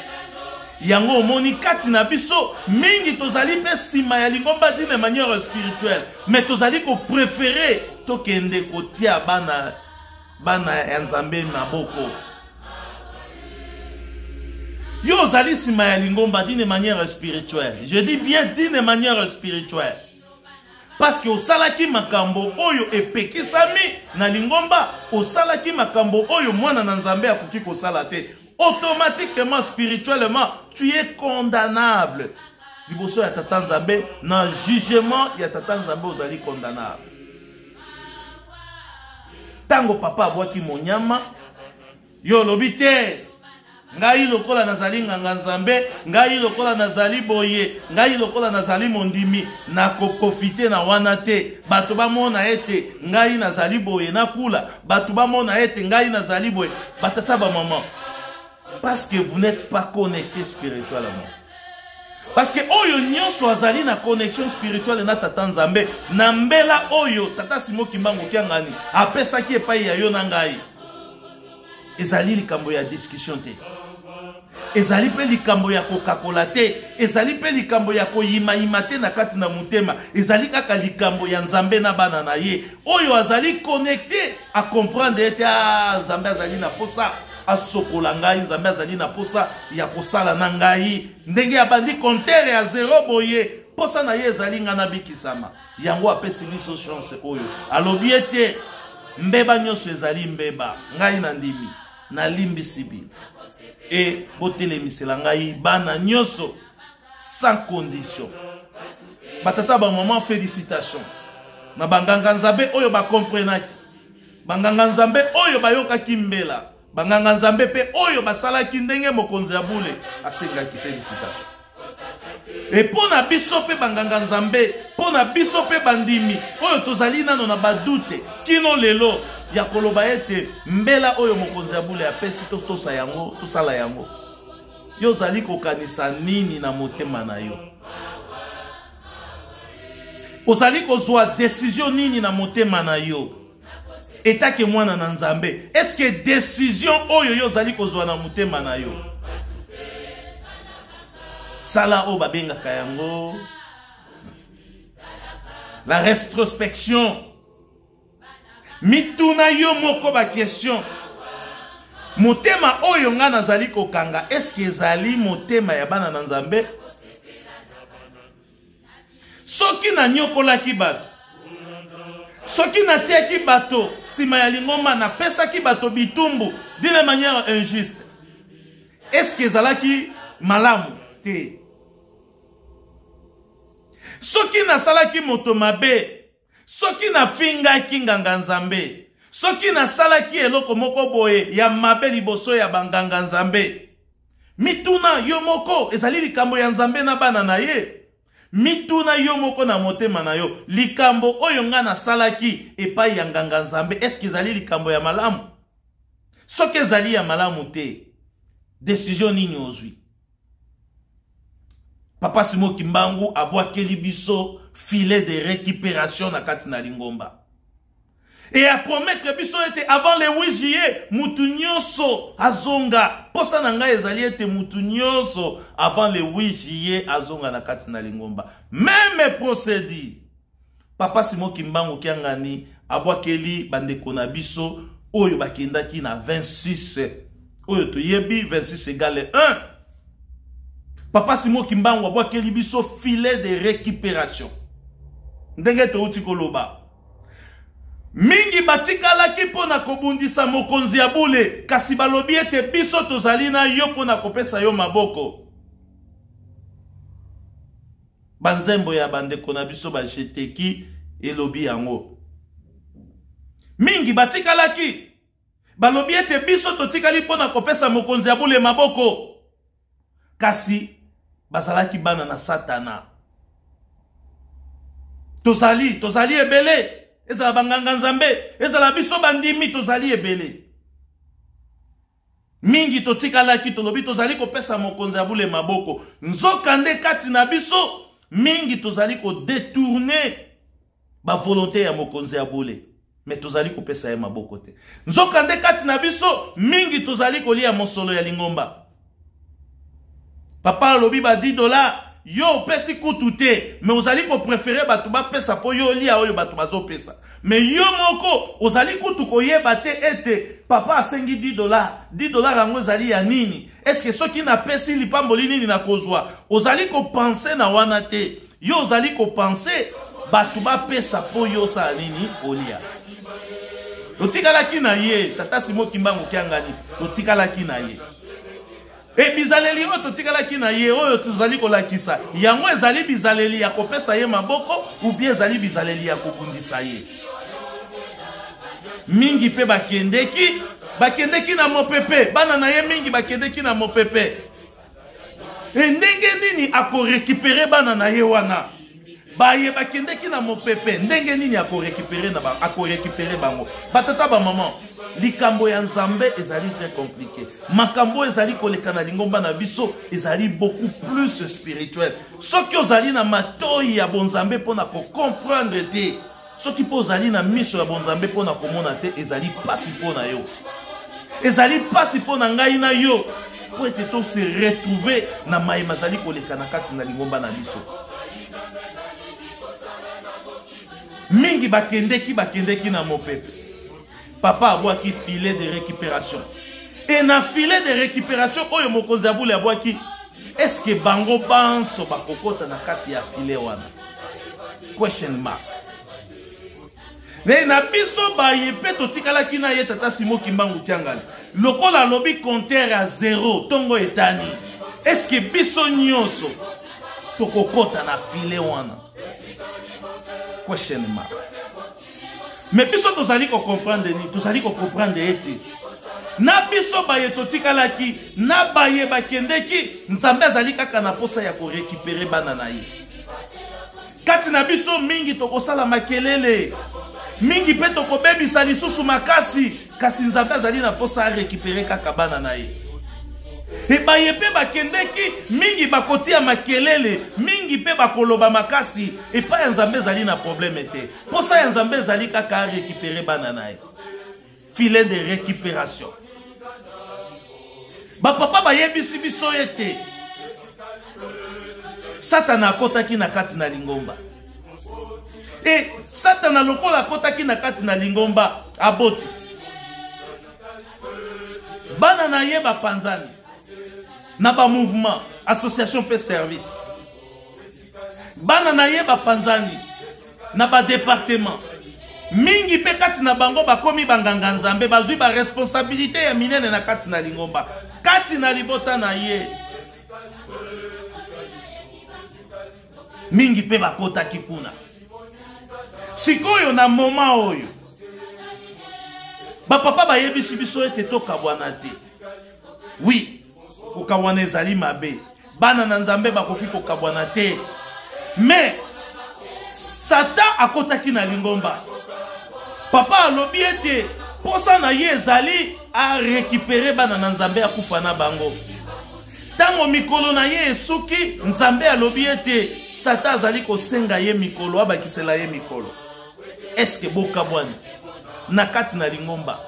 Yango omoni kati na biso mingi tozali mpe nsima ya lingomba d'une manière spirituelle, mais tozali kopréféré tokende kotia bana bana ya Nzambe maboko. Yo ozali nsima ya lingomba d'une manière spirituelle, je dis bien d'une manière spirituelle, parce que osalaki makambo oyo epekisami na lingomba, osalaki makambo oyo mwana na Nzambe akoki kosala te. Automatiquement, spirituellement, tu es condamnable liboso ya tata Nzambe. Na jugement ya tata Nzambe ozali condamnable. Ntango papa abwaki monyama, yo olobi te: ngai lokola nazali nganga Nzambe, ngai lokola nazali boye, ngai lokola nazali mondimi, nakoprofite na wana te. Bato bamona ete ngai nazali boye, nakula bato bamona ete ngai nazali boye. Batata bamama, parce que vous n'êtes pas connecté spirituellement. Parce que oyo nyonso azali na connexion spirituelle na tata Nzambe, na mbela oyo tata Simo Kimbangu Kiangani apesaki epai ya yo na ngai, ezali likambo ya discussion te, ezali mpe likambo ya kokakola te, ezali mpe likambo ya koyimayima te na kati na motema. Ezali kaka likambo ya Nzambe na bana na ye. Oyo azali connecté acomprendre ete a Nzambe azali na posa asokola ngai, Nzambe azali na posa ya kosala na ngai ndenge abandi compteur ya zero boye, posa na ye ezali ngai nabikisama. Yango apesi biso chance oyo, alobi ete mbeba nyonso ezali mbeba, ngai na ndimi, nalimbisi bino e botelemisela ngai bana nyonso sans condition. Batata bamama, félicitation na banganga Nzambe oyo bakomprenaki, banganga Nzambe oyo bayokaki mbela, banganga Nzambe mpe oyo basalaki ndenge mokonzi ya bule asengaki. Félicitation. E mpo na biso mpe banganga Nzambe, mpo na biso mpe bandimi oyo tozali nano na badoute kino lelo ya koloba ete mbela oyo mokonzi ya bule apesi, totosa yango, tosala yango, yo ozali kokanisa nini na motema na yo? Ozali kozwa desizio nini na motema na yo etake mwana na Nzambe? Eske desizio oyo yo ozali kozwa na motema na yo, sala oyo babengaka yango la rétrospection, mituna yo moko baquestion: motema oyo ngai nazali kokanga, eske ezali motema ya bana na Nzambe? Soki nanyokolaki bato, soki natiaki bato nsima ya lingomba, napesaki bato bitumbu d'une manière injuste, eske ezalaki malamu te? Soki nasalaki moto mabe, soki nafingaki nganga-nzambe, soki nasalaki eloko moko boye ya mabe liboso ya banganga-nzambe, mituna yo moko, ezali likambo ya Nzambe na bana na ye. Mituna yo moko na motema na yo, likambo oyo ngai nasalaki epai ya nganga-nzambe, eske ezali likambo ya malamu? Soki ezali ya malamu te, decision nini ozwi? Papa Simon Kimbangu abwakeli biso filet de récupération na kati na lingomba. Et a promettre biso ete avant le 8 juillet mutu nyonso azonga. Posa na ngai ezali ete mutu nyonso avant le 8 juillet azonga na kati na lingomba. Même procédure. Papa Simon Kimbangu Kiangani abwakeli bandeko na biso oyo bakendaki na 26 oyo toyebi 26 égale 1. Papa Simon Kimbangu abwakeli biso filet de récupération. Ndenge touti koloba, mingi batikalaki mpo na kobundisa mokonzi ya bule, kasi balobi ete biso tozali na yo mpo na kopesa yo maboko. Banzembo ya bandeko na biso ba jeteki elobi yango. Mingi batikalaki, balobi ete biso totikali mpo na kopesa mokonzi ya bule maboko, kasi bazalaki bana na Satana. Tozali, tozali ebele, ezala banganga Nzambe, ezala biso bandimi, tozali ebele. Mingi totikalaki, tolobi tozali kopesa mokonzi ya bule maboko, nzokande kati na biso mingi tozali kodetourne bavolonte ya mokonzi ya bule, me tozali kopesa ye maboko te. Nzokande kati na biso mingi tozali kolia mosolo ya lingomba. Papa alobi ba 10 dollars, yo opesi kutu te, me ozali koprefere bato bapesa mpo yo olia oyo bato bazopesa. Me yo moko ozali kutu koyeba te ete papa asengi 10 dollars, 10 dollars yango ezali ya nini? Eske soki napesi lipamboli nini nakozwa? Ozali kopense na wana te. Yo ozali kopense bato bapesa mpo yo osala nini? Olia. Totikalaki na ye, Tata Simon Kimbangu Kiangani, totikalaki na ye. E bizaleli oyo totikalaki na ye, oyo tozali kolakisa, yango ezali bizaleli ya kopesa ye maboko ou bien ezali bizaleli ya kobundisa ye? Mingi mpe bakendeki, bakendeki na mopepe, bana na ye mingi bakendeki na mopepe. E ndenge nini akorekipere bana na ye wana? Baye bakendeki na mopepe, ndenge nini akorekipere na ba, akorekipere bango? Batata ba mama, likambo ya Nzambe ezali très compliqué. Makambo ezali koleka na lingomba na biso ezali beaucoup plus spirituel. Soki ozali na matoi ya bonzambe mpo na kocomprendre te, soki mpo ozali na miso ya bonzambe mpo na komona te, ezali pasi mpo na yo, ezali pasi mpo na ngai na yo, mpo ete to se retrouver na maye mazali koleka na kati na lingomba na biso. Mingi bakendeki, bakendeki na mopepe. Papa abwaki filet de récupération. E na filet de récupération oyo mokonzi ya bule abwaki, eske bango banso bakokota na kati ya filet wana? Question mark. Me na biso baye mpe totikalaki na ye Tata Simon Kimbangu Kiangani, lokola alobi compteur ya zero tongo etani, eske biso nyonso tokokota na filet wana? Question mark. Me biso tozali kocomprendre nini? Tozali kocomprendre ete na biso baye totikalaki na baye bakendeki, Nzambe azali kaka na posa ya korekipere bana na ye. Kati na biso mingi tokosala makelele mingi mpe tokobebisa lisusu makasi, kasi Nzambe azali na posa arekipere kaka bana na ye. Ebaye mpe bakendeki mingi bakotia makelele mingi mpe bakoloba makasi, epai ya Nzambe ezali na probleme te. Posa ya Nzambe ezali kaka arekipere bana na ye. Filet de récupération. Bapapa bayebisi biso ete Satana akotaki na kati na lingomba. E Satana lokola akotaki na kati na lingomba, aboti bana na ye bapanzani na ba mouvement, association pe service. Bana na ye bapanzani na ba departement mingi mpe kati na bango bakomi banganga Nzambe, bazwi ba responsabilité ya minene na kati na lingomba, kati na libota na ye. Mingi mpe bakotaki kuna. Sikoyo na moment oyo bapapa bayebisi biso ete tokabwana te. Oui, kokabwana ezali mabe. Bana na Nzambe bakoki kokabwana te. Mais Satan akotaki na lingomba. Papa alobi ete posa na ye ezali a récupérer bana na Nzambe, akufa na bango. Ntango mikolo na ye esuki, Nzambe alobi ete Satan azali kosenga ye mikolo, abakisela ye mikolo. Eske bokabwani na kati na lingomba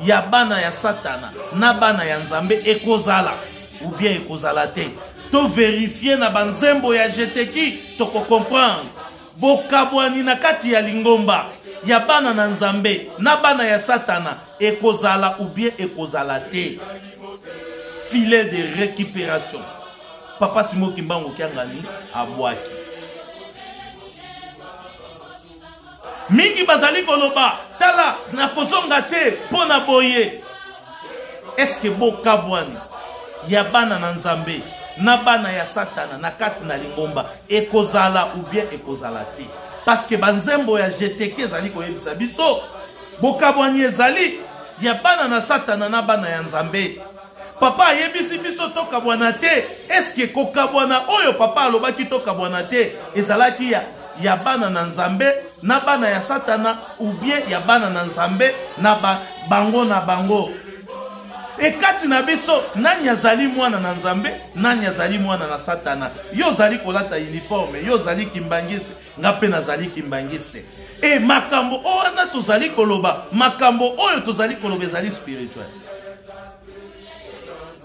ya bana ya Satana na bana ya Nzambe ekozala ou bien ekozala te? To verifier na banzembo ya Jeteki, toko comprendre. Bokabwani na kati ya lingomba ya bana na Nzambe na bana ya Satana ekozala ou bien ekozala te. Filet de récupération. Papa Simon Kimbangu Kiangani abwaki. Mingi bazali koloba, tala nakozonga te mpo na boye. Eske bokabwani ya bana na Nzambe na bana ya Satana na kati na lingomba ekozala ou bien ekozala te? Parce que banzembo ya Jeteke ezali koyebisa biso bokabwani ezali ya bana na Satana na bana ya Nzambe. Papa ayebisi biso tokabwana te. Eske kokabwana oyo papa alobaki tokabwana te ezalaki ya bana na Nzambe na bana ya Satana ou bien ya bana na Nzambe na bango na bango? E kati na biso nani azali mwana na Nzambe, nani azali mwana na Satana? Yo ozali kolata uniforme, yo ozali kimbangiste, nga mpe nazali kimbangiste. E makambo oyo wana tozali koloba, makambo oyo tozali koloba ezali spirituel.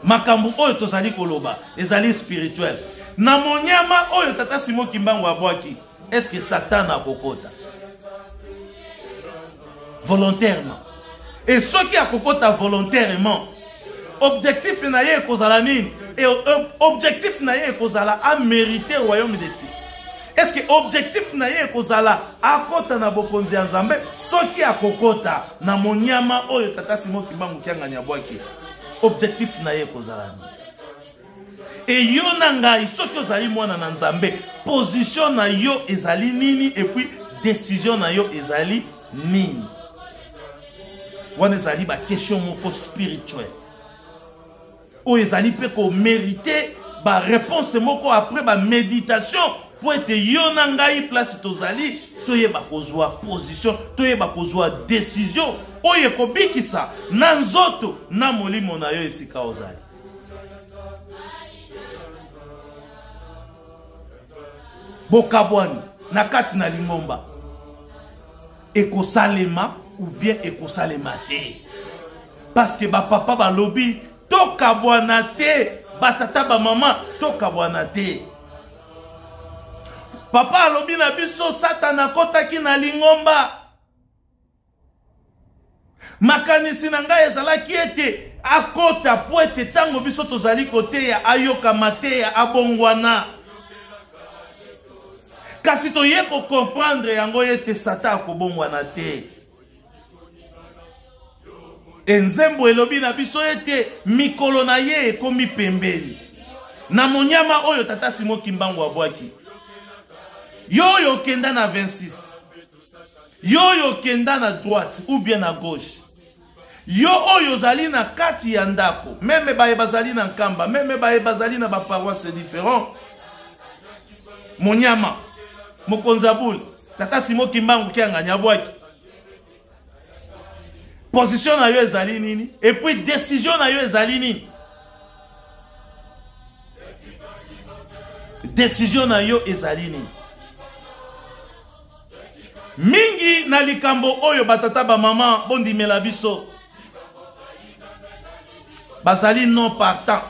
Makambo oyo tozali koloba ezali spirituel. Na monyama oyo tata Simon Kimbangu abwaki, est-ce que Satan akokota volontairement? Et soki akokota volontairement, objectif na ye ekozala nini? Et objectif na ye ekozala a mériter royaume des cieux. Est-ce que objectif na ye ekozala akota na bokonzi ya Nzambe? Soki akokota na monyama oyo tata Simon Kimbangu Kiangani abwaki, objectif na ye ekozala nini? E yo na ngai, soki ozali mwana na Nzambe, position na yo ezali nini? Et puis décision na yo ezali nini? Wana ezali ba question moko spirituelle oyo ezali mpe komérite ba réponse moko après ba méditation, po ete yo na ngai place tozali toyeba kozwa position, toyeba kozwa décision oyo ekobikisa na nzoto na molimo na yo esika ozali. Bokabwani na kati na lingomba ekosalema ou bien ekosalema te, parce que bapapa balobi tokabwana te, batata bamama tokabwana te. Papa alobi na biso Satana akotaki na lingomba. Makanisi na ngai ezalaki ete akota po ete ntango biso tozali koteya ayoka mateya abongwana. Kasi toye kokomprendre yango ete Satan akobongwana te. Enzembo elobi na biso ete mikolo na ye ekomi pembeni. Na monyama oyo tata Simon Kimbangu abwaki, yo oyo okenda na 26, yo oyo okenda na droite ou bien na gauche, yo oyo ozali na kati ya ndako, meme baye bazali na Nkamba, meme baye bazali na baparoisse différent, monyama mokonzi abule tata Simon Kimbangu Kiangani abwaki, position na yo ezali nini? Et puis décision na yo ezali nini? Décision na yo ezali nini? Mingi na likambo oyo batata bamama bondimela biso bazali non partant.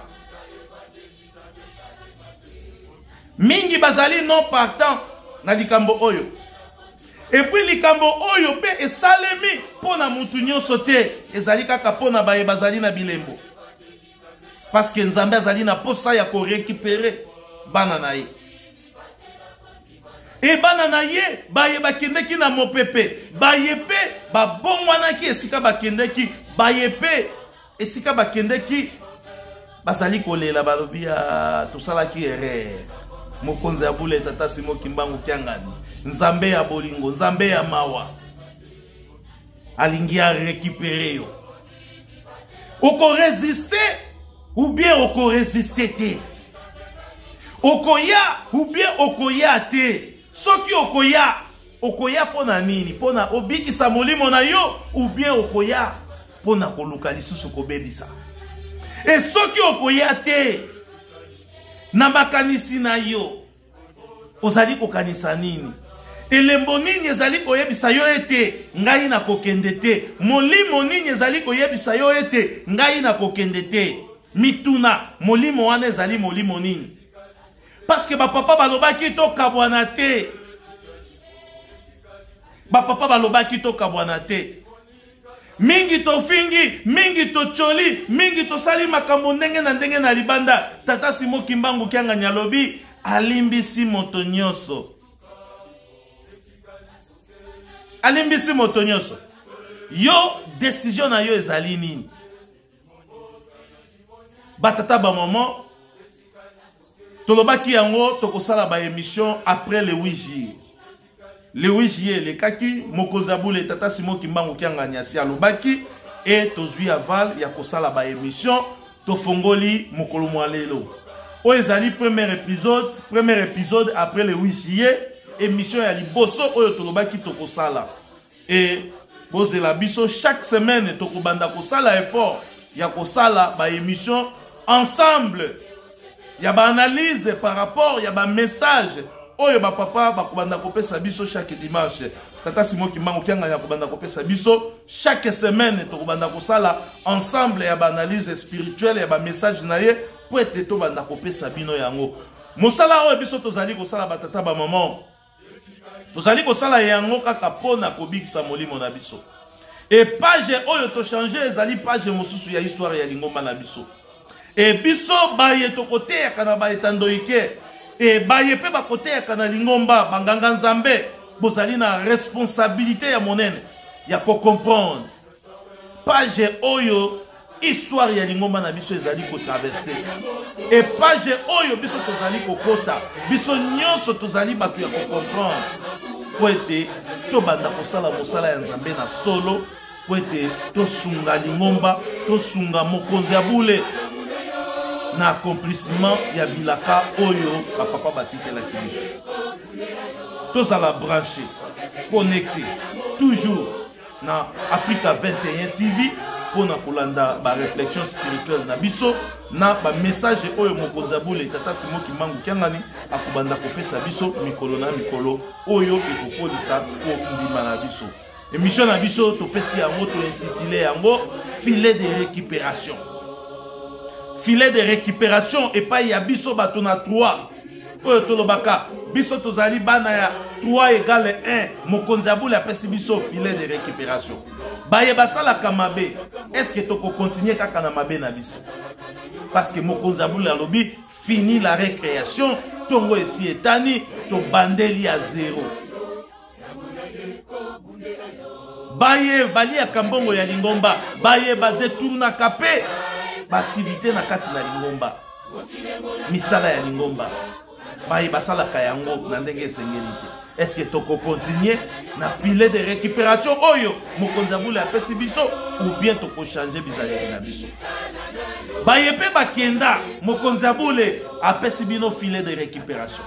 Mingi bazali non partant na likambo oyo. Et puis likambo oyo mpe esalemi mpo na mutu nyonso te, ezali kaka mpo na baye bazali na bilembo. Parce que Nzambe azali na posa ya korécupérer bana na ye. E bana na ye baye bakendeki na mopepe, baye mpe babongwanaki esika bakendeki, baye mpe esika bakendeki bazali kolela, balobi ya tosalaki erreur. Mokonzi ya bule, Tata Simo Kimbangu Kiangani, Nzambe ya bolingo, Nzambe ya mawa, alingi a récupérer yo. Oko résister ou bien oko résister te. Okoya ou bien okoya te. Soki okoya, okoya mpo na nini? Mpo na obikisa molimo na yo ou bien okoya mpo na koluka lisusu kobebisa? E soki okoya te, na makanisi na yo ozali kokanisa nini? Elembo nini ezali koyebisa yo ete ngai nakokende te? Molimo nini ezali koyebisa yo ete ngai nakokende te? Mituna, molimo wana ezali molimo nini? Parce que bapapa balobaki tokabwana te. Bapapa balobaki tokabwana te. Mingi tofingi, mingi tocoli, mingi tosali makambo ndenge na ndenge na libanda. Tata Simo Kimbangu Kiangani alobi alimbisi moto nyonso. Alimbisi moto nyonso. Yo decision na yo ezali nini? Batata ba maman, tolobaki yango tokosala ba émission après le 8 juillet. Le 8 juillet elekaki, mokonzi ya bule Tata Simon Kimbangu Kiangani asi alobaki e tozwi aval ya kosala ba émission. Tofongoli mokolo mwa lelo. Oyo ezali premier épisode après le 8 juillet, émission ya liboso oyo tolobaki tokosala. E bozela biso chaque semaine tokobanda kosala effort ya kosala ba émission ensemble ya ba analyse par rapport ya ba message oyo ba papa bakobanda kopesa biso chaque dimanche. Tata Simon Kimbangu Kiangani akobanda kopesa biso chaque semaine, tokobanda kosala ensemble ya ba analyse spirituelle ya ba message na ye po ete tobanda kopesa bino yango. Mosala oyo biso tozali kosala ba tata ba maman, tozali kosala yango kaka mpo na kobikisa molimo na biso. E page oyo tochange ezali page mosusu ya histoire ya lingomba na biso. E biso baye tokoteyaka na baetandoike, e baye mpe bakoteyaka na lingomba, banganga Nzambe, bozali na responsabilité ya monene ya kocomprendre page oyo histoire ya lingomba na biso ezali kotraverse. E page oyo biso tozali kokota, biso nyonso tozali bato ya kocomprendre po ete tobanda kosala mosala ya Nzambe na solo, po ete tosunga lingomba, tosunga mokonzi ya bule na accomplissement ya bilaka oyo bapapa batikelaki biso. Tozala branché, connecté toujours na Africa 21 TV mpo na kolanda ba réflexion spirituelle na biso na ba message oyo mokonzi ya bule Tata Simon Kimbangu Kiangani akobanda kopesa biso mikolo na mikolo oyo ekokolisa kondima na biso. Émission na biso topesi yango, tointitule yango filet de récupération. Filet de récupération epai ya biso bato na 3 oyo tolobaka biso tozali bana ya 3 égale 1. Mokonzi ya bule apesi biso filet de récupération. Baye basalaka mabe, est-ce que tokokontinue kaka na mabe na biso? Parce que mokonzi ya bule alobi fini la récréation, tongo esi etani, tobandeli ya 0. Baye baliaka mbongo ya lingomba, baye badetournaka pe baaktivité na kati na lingomba, misala ya lingomba, baye basalaka yango na ndenge esengeli te. Est-ce que tokokontinue na filet de récupération oyo mokonzi ya bule apesi biso, ou bien tokochange bizaleli na biso? Baye pe bakenda, mokonzi ya bule apesi bino filet de récupération.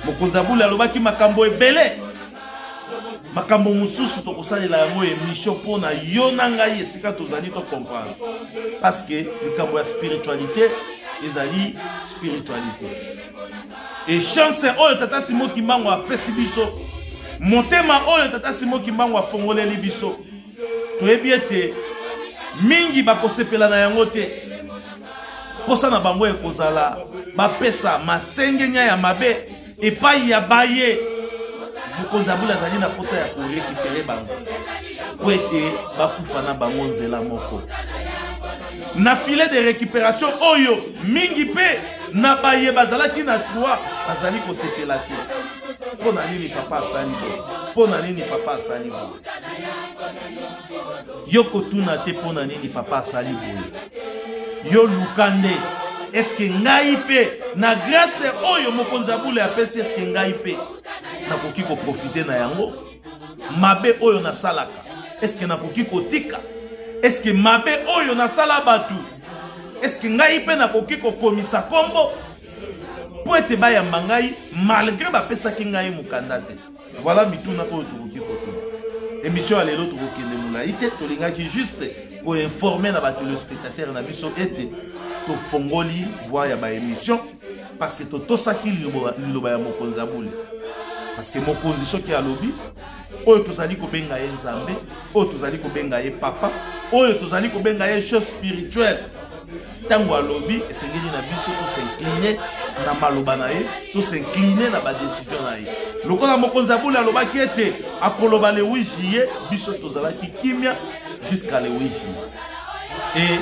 Mokonzi ya bule alobaki makambo ebele, makambo mosusu tokosalela yango émission mpo na yo na ngai esika tozali to comprendre, parce que likambo ya spiritualité ezali spiritualité. Et chance oyo Tata Simon Kimbangu apesi biso, motema oyo Tata Simon Kimbangu afongoleli biso, toyebi ete mingi bakosepela na yango te. Posa na bango ekozala bapesa masengenya ya mabe epai ya baye. Mokonzi ya bule azali na posa ya korekipere bango po ete bakufa na bango nzela moko na filet de récupération oyo mingi mpe na baye bazalaki na 3 bazali kosepela te. Mpo na nini papa asali boye? Mpo na nini papa asali boye? Yo kotuna te mpo na nini papa asali boye. Yo luka nde. Eske ngai mpe na grâce oyo mokonzi ya bule apesi, eske ngai mpe nakoki koprofite na yango? Mabe oyo nasalaka, eske nakoki kotika? Eske mabe oyo nasala bato, eske ngai mpe nakoki kokomisa nkombo mpo ete bayamba ngai malgre bapesaki ngai mokanda te? Voilà mituna oyo tokoki kotuna. Émission ya lelo tokokende molai te, tolingaki juste koinforme na batelespectateur na biso ete tofongoli voie ya baémission parce que totosaki liloba ya mokonzi ya bule. Parce que mokonzi soki alobi, oyo tozali kobenga ye Nzambe, oyo tozali kobenga ye papa, oyo tozali kobenga ye chef spirituel, ntango alobi, esengeli na biso tosincline na maloba na ye, tosincline na badecision na ye. Lokola mokonzi ya bule alobaki ete akoloba le 8 juillet, biso tozalaki kimia jusqu'à le 8 juillet. E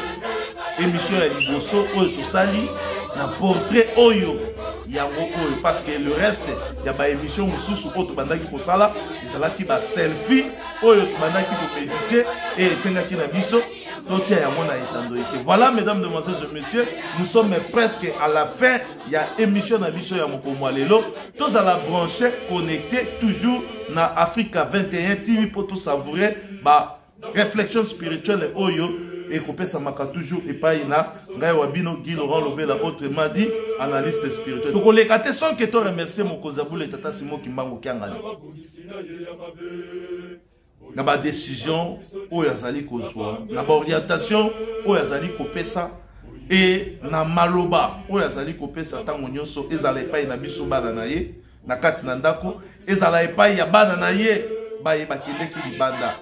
émission ya liboso oyo tosali na portrait oyo, yango oyo, parce que le reste ya baémission mosusu oyo tobandaki kosala ezalaki baselfie oyo tobandaki komédite e esengaki na biso totia yango na etando ete. Voilà, mesdames, demoiselles et messieurs, nous sommes presque à la fin ya émission na biso ya mokolo ya lelo. Tozala branché, connecté toujours na Africa 21 TV mpo tosavoure ba réflexion spirituelle oyo ekopesamaka toujours epai na ngai wa bino Guy Laurent Lobela, autrement dit analyste spirituel. Tokoleka te sans que to remercier mokonzi ya bule, tata Simo Kimbangu Kiangani, na badecision oyo azali kozwa, na baorientation oyo azali kopesa e na maloba oyo azali kopesa ntango nyonso, ezala epai na biso bana na ye na kati na ndako, ezala epai ya bana na ye baye bakendeki libanda.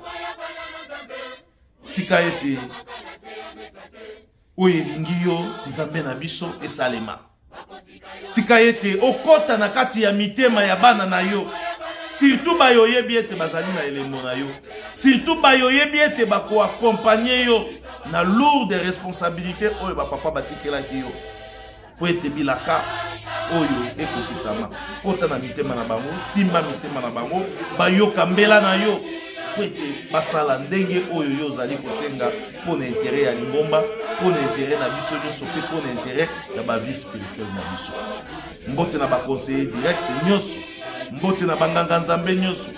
Tika ete oyo elingi yo, Nzambe na biso, esalema. Tika ete okɔta na kati ya mitema ya bana na yo, surtout bayo oyebi ete bazali na elembo na yo, surtout bayo oyebi ete bakoakompagne yo na lourde responsabilité oyo bapapa batikelaki yo, mpo ete bilaka oyo ekokisama. Kota na mitema na bango, simba mitema na bango, bayoka mbela na yo mpo ete basala ndenge oyo yo ozali kosenga, mpo na intérêt ya lingomba, mpo na intérêt na biso nyonso mpe mpo na intérêt ya bavie spirituelle na biso. Mbote na baconseiller direct nyonso, mbote na banganga Nzambe nyonso,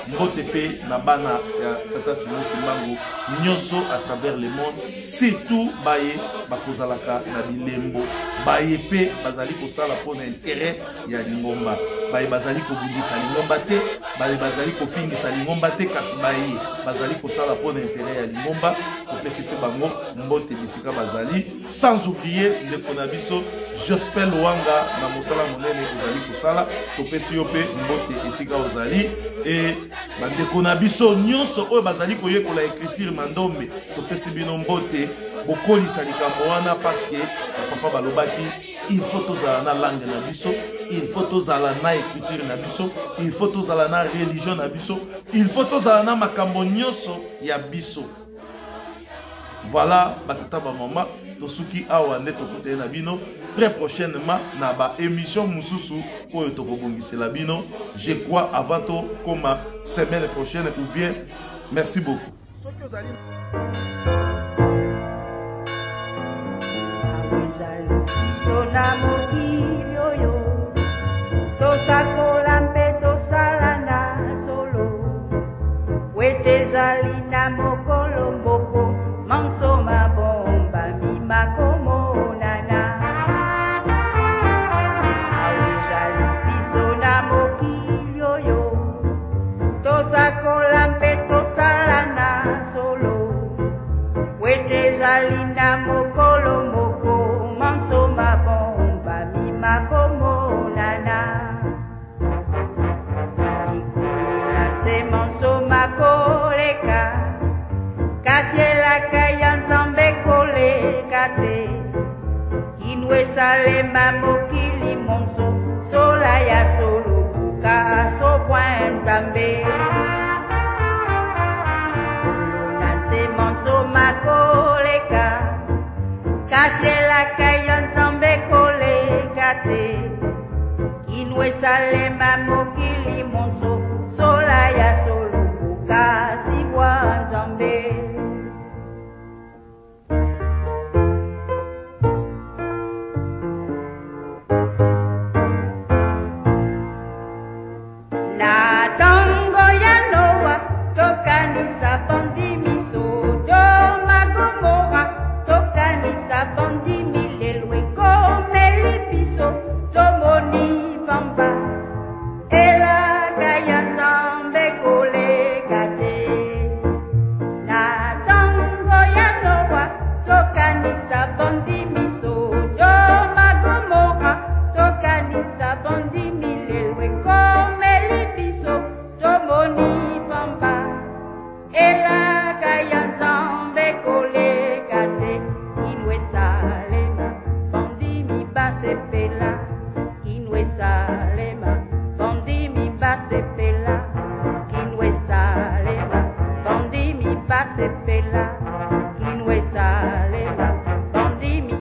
mbote mpe na bana ya tata Simon Kimbangu nyonso à travers le monde, surtout baye bakozalaka na bilembo, baye mpe bazali kosala mpo na intérêt ya lingomba, baye bazali kobundisa lingomba te, baye bazali kofingisa lingomba te, kasi baye bazali kosala mpo na intérêt ya lingomba. Topesi mpe bango mbote bisika bazali, sans oublier ndeko na biso Jospin Luanga na mosala monene ozali kosala. Topesi yo mpe mbote esika ozali. E bandeko na biso nyonso oyo bazali koyekola écriture mandombe, topesi bino mbote. Bokolisa likambo wana, parce que bapapa balobaki il faut tozala na langue na biso, il faut tozala na écriture na biso, il faut tozala na religion na biso, il faut tozala na makambo nyonso ya biso. Voilà, batata, bamama, tosuki awa nde tokutani na bino très prochainement na baémission mosusu oyo tokobongisela bino, je crois avant tokoma semaine prochaine ou bien. Merci beaucoup. Soki ozali na mokili oyo, tosakola mpe tosala na solo wete ezali na mokolo moko manso mabombami makomonana. Awa ezali biso na mokili oyo, tosakola mpe tosala na solo wete ezali na mokolo moko manso mabombami makomonana. Likolo na nse manso makoleka, kasi elaka ya Nzambe koleka te. Kino esalema mokili monso, sola ya solo buka sobwa Nzambe. Likolo na nse manso makoleka, kasi elaka ya Nzambe koleka te. Kino esalema mokili monso, sola ya solo buka sibwa Nzambe. Kosepela.